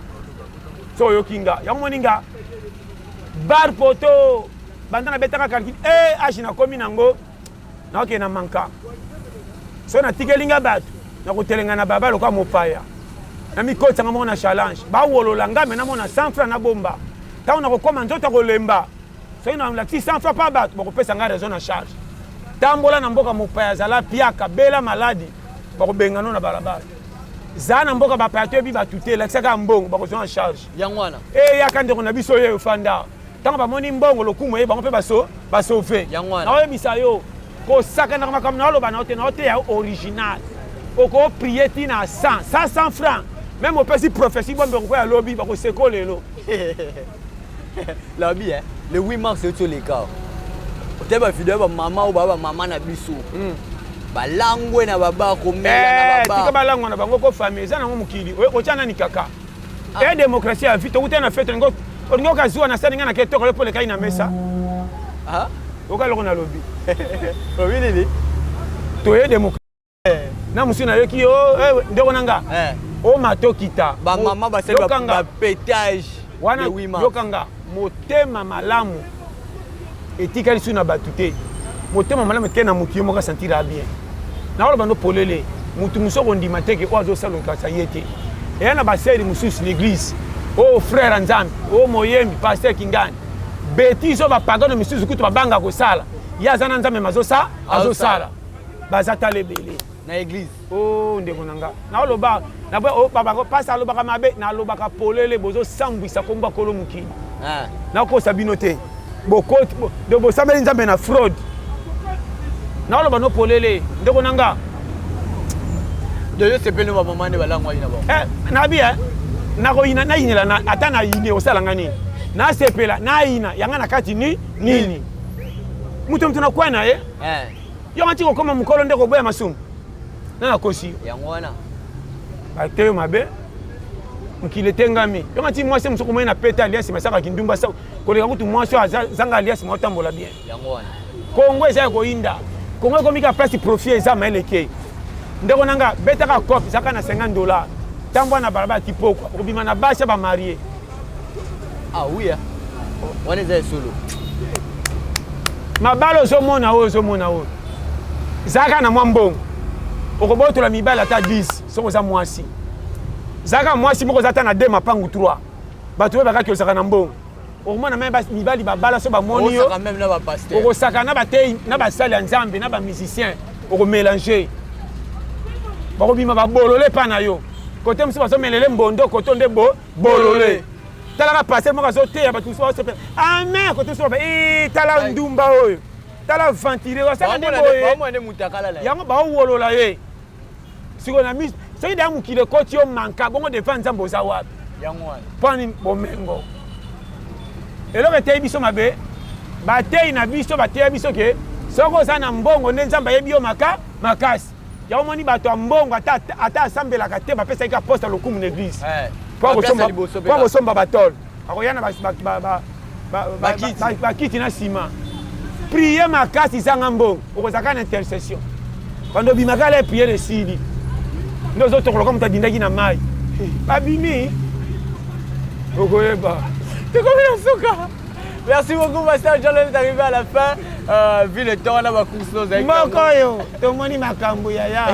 So oyoki nga, yango moni nga bar poto banda nabetaka calcul e age nakomi nango, naokende na manka. So natikeli nga bato nakotelenga na baba lokola mopaya, na mikotisanga moko na challenge, bawolola nga me namona 100 franc nabomba. Ntango nakokóma nzoto kolemba, soki nalakisi 100 franc mpa bato bakopesa nga raison na charge. Tambola na mboka mopaya, azala piaka, bela maladi, bakobengano na balabala. Zala na mboka bapaya, toyebi bato te, elakisaka mbongo, bakozwa na charge. Yango wana. Eyaka ndeko na biso ye ofanda, ntango bamoni mbongo, lokumu ye bango mpe baso basauve. Yango wana. Naoyebisa yo, kosakanaka makambo naoloba na yo te, naoteya yo original. Okoprie ntina 100 100 100 franc, même opesi prophétie bombe kokoya lobi, bakoseko lelo. Labi, hein, le 8 mars euti oleka, otali bavideo ya bamama oyo baa bamama na biso, balangwe na baba, komela na tika baba. Balangwa na bango, kofami eza nango mokili otya nani kaka e démocratie ya vie. Tokuta na fete, olingi okazuwa na sani, ngai nake toka yo mpo olekai na mesa. Ah? Oka eloko nalobi. Obi nini? Toye démocratie na mosu, nayoki yo ndeko na nga. O matokita. Bamama basali Yokanga. bapétage. Wana le 8 mars. Yokanga, motema malamu etikali su na bato te. Motema malamu eke na motu ye moko asentira bien. Nakoloba no polele, motu mosusu akondima te ke oyo azosala okasa ye te. Eya na baseri mosusu na eglise, oyo frère ya Nzambe, oyo moyembi, pasteur kingani. Betise oyo bapagano misusu kutu babanga kosala, ye aza na Nzambe mazosa azosala. Baza tala ebele na eglise. Oh ndeko na nga, naoloba pasi alobaka mabe, nalobaka polele, bozosambwisa kombo ya kolo mokili. Ah. Nakosa bino te, bokoti donc bosambeli Nzambe na fraude. Naoloba no polele ndeko na nga. Doyo sepeli ba mama nde balangwaki na bango. Eh, nabi eh, nakoyina nayinela na, ata nayini osala nga nini? Nasepela nayina yanga na kati ni nini? Moto moto na kwa na ye. Eh. Yo ngati kokoma mokolo nde koboya masumu. Na nakosi yo. Yango wana. Bateyo mabe. Mokili etengami. Yo ngati mwasi mosusu komoni na pete alliance masaka kindumba sa koleka kutu mwasi oyo azanga alliance ma otambola bien. Yango wana. Kongo eza ya koyinda. Kongo ekomi ka place profit eza mayele ekei. Ndeko na nga betaka cop ezaka na $50. Tambwa na balabala ti pokwa okobima na basi ya ba marie. Ah oui. Hein. Wana eza esolo. Mabala ozomona oyo ozomona oyo. Zaka na mwa mbongo. Okobotola mibali ata 10 soki oza mwasi. Zaka mwasi moko oza ata na 2 mapangu 3. Bato oyo bakaki ozaka na mbongo. Okomona meme basi mibali babala so bamoni yo. Okosaka na bateyi na basali ya Nzambe na ba musiciens okomélanger. Bakobima babolole epa na yo. Kote mosusu bazomelele mbondo kote nde bo bolole. Talaka pasteur moko azoteya bato mosusu bazosepela amen kote mosusu ba ee tala ndumba oyo tala ventile oyo asala nde boye yango baowolola ye sikoyo na miso soki deya mokili ekoti yo manka bongo devant Nzambe oza wapi? Mpo nini bomengo eloko eteyi biso mabe? Bateyi na biso bateya biso ke soki oza na mbongo nde Nzambe ayebi yo maka makasi. Yango omoni bato ya mbongo ata, ata asambelaka te bapesaki ka poste ya lokumu na eglise mpo akosomba batole akoya na bakiti na nsima prie makasi zanga mbongo okozalaka na intercession bando obimaka la priere esili nde ozotokoloka moto adindaki na mai babimi okoyeba tokomi na suka. Merci beaucoup, Pasteur John. On est arrivé à la fin. Vu le temps, là, ma course, nous avons. Moko yo, tomoni makambo ya ya.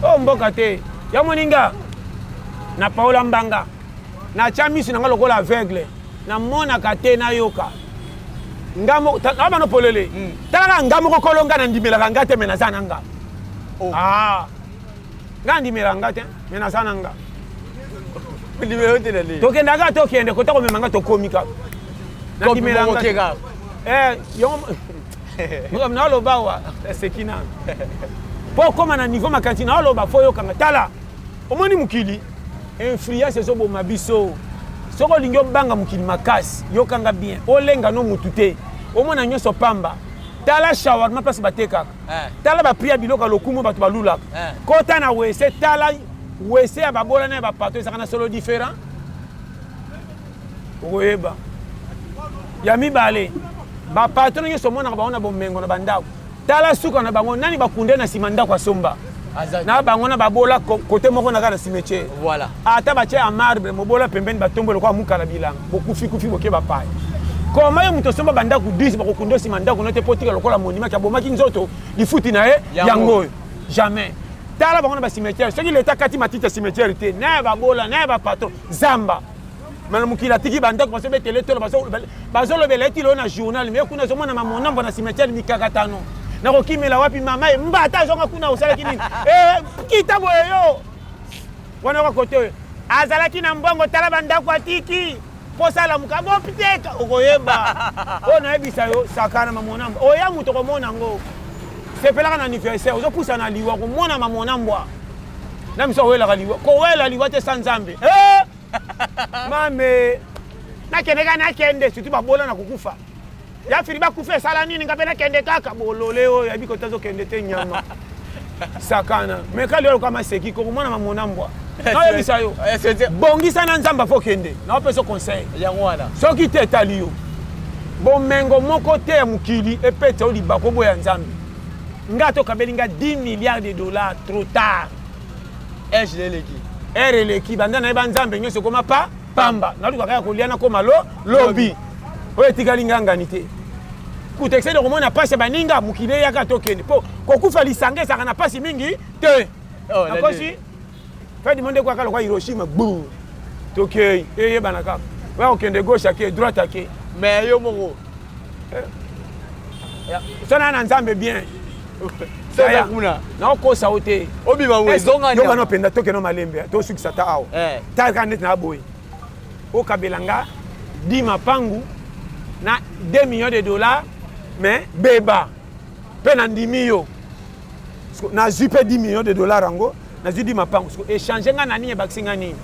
Oh mboka te. Ya moninga. Na Paola Mbanga. Na tia misu na nga lokola aveugle. Na monaka te na yoka. Nga moko na bano polele. Talaka nga moko kolo nga na ndimelaka nga te mais naza na nga. Oh. Ah. Nga ndimelaka nga te mais naza na nga. Tokendaka tokende kota komema nga tokomi kaka. Nandimela nga. Eh, yongo naloba wa eseki nanu. Po okóma na niveau makanisi naoloba fo oyokanga tala omoni mokili influence ezoboma biso. Soki olingi obanga mokili makasi yokanga bien olenga no mutu te omona nyonso pamba. Tala shawarma place batekaka. Tala ba prix ya biloko ya lokumu bato balulaka. Kota na wese tala wese ya babola na ya bapato ezalaka na solo différent. Okoyeba. Ya mibale, bapatron nyonso omonaka bango na bomengo na bandako. Tala suka na bango nani bakunde na nsima ndako asomba. Na bango na babola kote moko na kaka na cimetière. Voilà. Ata batie ya marbre mobola pembeni batombo lokola mukala bilanga bokufi kufi boke bapaya. Koma yo moto osomba bandako 10 bakokunda nsima ndako no te po tika lokola monument abomaki nzoto lifuti na ye yango oyo. Jamais. Tala bango na ba cimetière soki l'État kati matiti ya cimetière te na ya babola na ya ba patron zamba. Mana mokili atiki bandako bazobetela etolo bazolobela ye ti lelo na journal mais kuna azomona mamonambo na cimetière mikakatano nakokimela wapi mama ye mbata azonga kuna osalaki nini eh, kita boye yo wana oka kote oyo azalaki na mbongo tala bandako atiki mposa alamuka bopiteka okoyeba oyo nayebisa yo sakana mamonambo oya moto okomona yango sepelaka na anniversaire ozopusa na liwa komona mamonambwa na miso awelaka liwa kowela liwa te sa Nzambe eh! Mame nakende kaka nakende surtout babola na kokufa ya fili bakufa esala nini nga mpe nakende kaka bolole oyo yabi kota azokende te nyama sakana meka lelo kama seki kokomona mamona mbwa nayebisa yo bongisa na Nzambe afo okende naopesa conseil yango wana soki te etali yo bomengo moko te ya mokili epeta yo libako boya Nzambe nga tokabeli nga 10 milliards de dollars trop tard. Age eleki. Ere eleki banda nayeba Nzambe nyonso ekoma pa pamba naluka kaka kolia nakoma lo lobi oyo etikali ngangani te. Lokuta excès de komona pasi ya baninga, mokili eyaka tokende po kokufa lisanga ezalaka na pasi mingi te. Oh, Nakosi fin du monde ekwaka lokola Hiroshima bu tokei eyebana kaka oya kokende gauche ake droite ake. Mais yo moko sona na Nzambe bien. Soza kuna. Naokosa yo te. Obima boye zonga. Yoka no mpenza tokende malembe tosukisa ta awa. Talaka neti na boye. Okabela nga 10 mapangu na 2 millions de dollars mais beba mpe nandimi yo nazwi mpe 10 millions de dollars yango nazwi 10 mapangu siko échange nga na nini, ebakisi nga nini?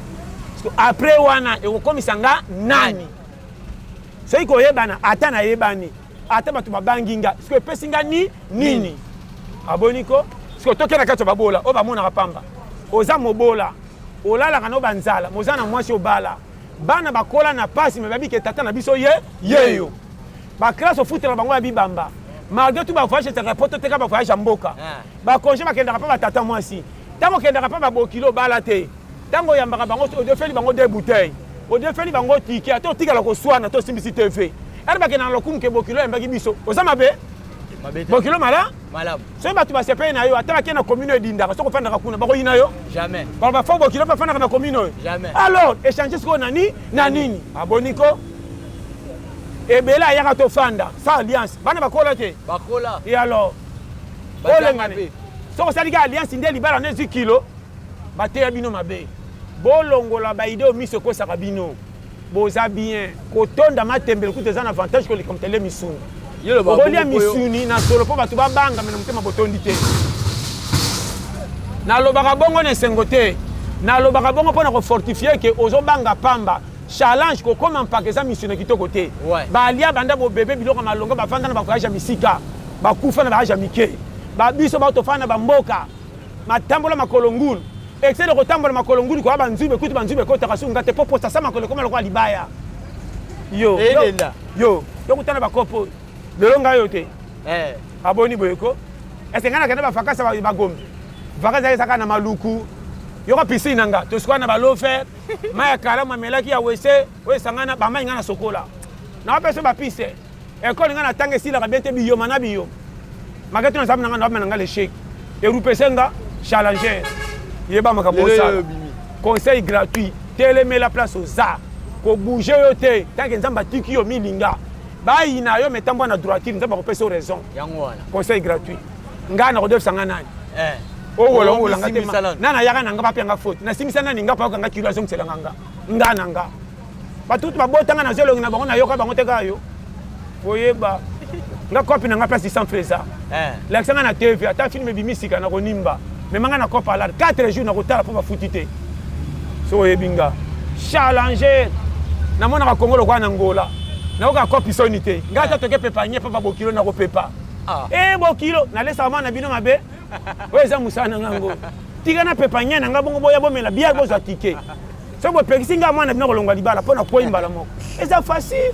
Après wana ekokomisa nga nani? Soki koyebana, ata nayebani, ata bato babangi nga, siko epesi nga ni nini? Aboni ko siko tokenda kati ya babola oyo bamonaka pamba. Oza mobola, olalaka no banzala, moza na mwasi, obala bana, bakola na pasi, me babike tata na biso ye yeyo. Baclasse ofutela bango ya bibamba, malgré tout bavoyage ezalaka poto teka, bavoyage ya mboka, bacongé bakendaka mpe batata mwasi. Ntango okendaka mpe babokilo, obala te, ntango oyambaka bango, odefeli bango deux bouteilles, odefeli bango ticket, ata otikala koswana to osimbisi TV ere bakendaka na lokumu ke bokilo oyambaki biso. Oza mabe, bokilo mala. Malamu. Soki bato basepeli na yo, ata bakei na commune oyo edindaka, soki ofandaka kuna, bakoyina yo? Jamais. Baloba fo bokilo mpe afandaka na commune oyo. Jamais. Alors échange sikoyo na ni na nini? Aboni ko ebele ayaka tofanda sans alliance, bana bakola te. Bakola. Et alors olengane soki osali ka alliance nde libala nde ezwi kilo. Bateya bino mabe, bolongola baide oyo miso ekosaka bino. Boza bien kotonda matembele kutu eza na avantage koleka motele misuni. Okolia misuni na solo mpo bato babanga, me na motema botondi te. Nalobaka bongo na esengo te, nalobaka bongo mpo na kofortifie ke ozobanga pamba. Challenge kokóma mpaka eza misuni ya kitoko te. Balia banda bobebe biloko ya malonga, bafanda na bavoyage ya misika, bakufa na baage ya mike. Babiso bao tofanda na bamboka matambola makolo ngulu, excès de kotambola makolo ngulu, koya banzube kutu banzube ekotaka sunga te, po posasa makolo ekoma lokola libaya. Yo yo yo kutana bakopo lelo ngai yo te. Aboni boye ko ese ngai nakenda bavacance bagombe, vacances ezaka na Maluku. Yoka piscine na nga, tosuka na balofer mai ya kalamu amelaki ya wese oyo esangana bamai. Ngai na sokola naopesa bapiste ekole ngai na tanga esilaka bien te, biyoma na biyoma maketi na nzambe na ngai naobima na ngai l'échec erupese nga challenger. Yeba makambo osala. Conseil gratuit: telemela place oza, kobouge yo te tant que Nzambe atiki yo. Milinga bayina yo, metambwa na droiture, Nzambe akopesa yo raison. Conseil gratuit, ngai nakodefisa nga nani? Owola owolanga te, nani ayaka na nga bapia faute, nasimbisa nani nga payoka kilo azongiselanga nga nga na nga. Bato kutu babotanga nazwa elongi na bango, nayoka bango te kaka yo koyeba nga cope na nga place sans fresa. Lakisa nga na TV ata film ebimi sika na konimba, mema nga na cope alade 4 jours na kotala mpo bafuti te. Soki oyebi nga challenger, namonaka Kongo lokola na Ngola, nayoka cope soni te. Nga ata toke pepanye mpo babokilo na kopepa e bokilo nalesaka mwana na bino mabe oyo eza mosala na ngango. Tika na pepa nye na nga bongo, boya bomela bière, bozwa ticket. Soki bopekisi nga mwana bino kolongwa libala mpo na kwei mbala moko, eza facile.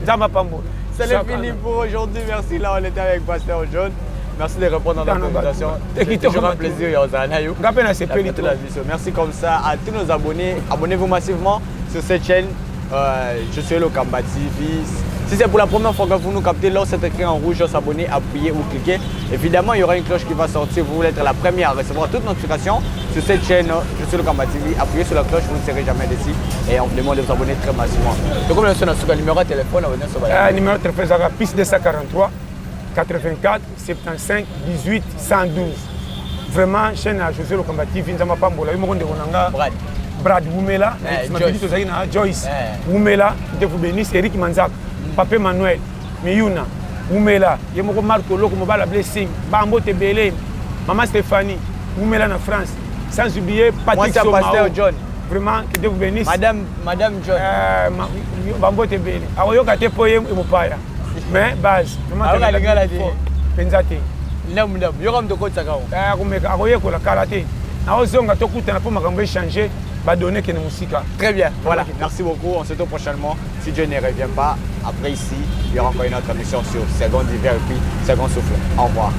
Nzambe apambola. C'est fini pour aujourd'hui. Merci. Là, on était avec Pasteur John. Merci de répondre à notre invitation. C'est toujours un plaisir. Nga mpe nasepeli. Merci comme ça à tous nos abonnés. Abonnez-vous massivement sur cette chaîne. Je suis Lokamba TV. Si c'est pour la première fois que vous nous captez, là c'est écrit en rouge, s'abonner, appuyer ou cliquer. Évidemment, il y aura une cloche qui va sortir. Vous voulez être la première à recevoir toute notification sur cette chaîne. Je suis Lokamba TV. Appuyez sur la cloche, vous ne serez jamais déçus. Et on vous demande de vous abonner très massivement. Donc, comme on a sur le numéro de téléphone, on va sur Numéro de téléphone, c'est plus 243 84 75 18 112. Vraiment, chaîne ya José Lokamba TV, Nzambe apambola yo moko, ndeko na nga. Brad. Brad Wumela. Mabidi tozalaki na Joyce Wumela, Dieu vous bénisse. Eric Manzak, Pape Manuel Miyuna Wumela, ye moko Marc Oloko mobala Blessing, bambote ebele. Mama Stéphanie Wumela na France, sans oublier Patrick Somao. John. Vraiment, que Dieu vous bénisse. Madame, Madame John. Bambote ebele, akoyoka te mpo ye mopaya, mais base mpenza te. Ndamu ndamu yoka moto okotisaka. Akomeka, akoyekola kala te. Naozonga, tokutana mpo makambo échange badonne kende mosika. Très bien, voilà, merci beaucoup. On se retrouve prochainement si Dieu ne revient pas. Après ici, il y aura encore une autre émission sur Seconde d'hiver et puis Second Souffle. Au revoir.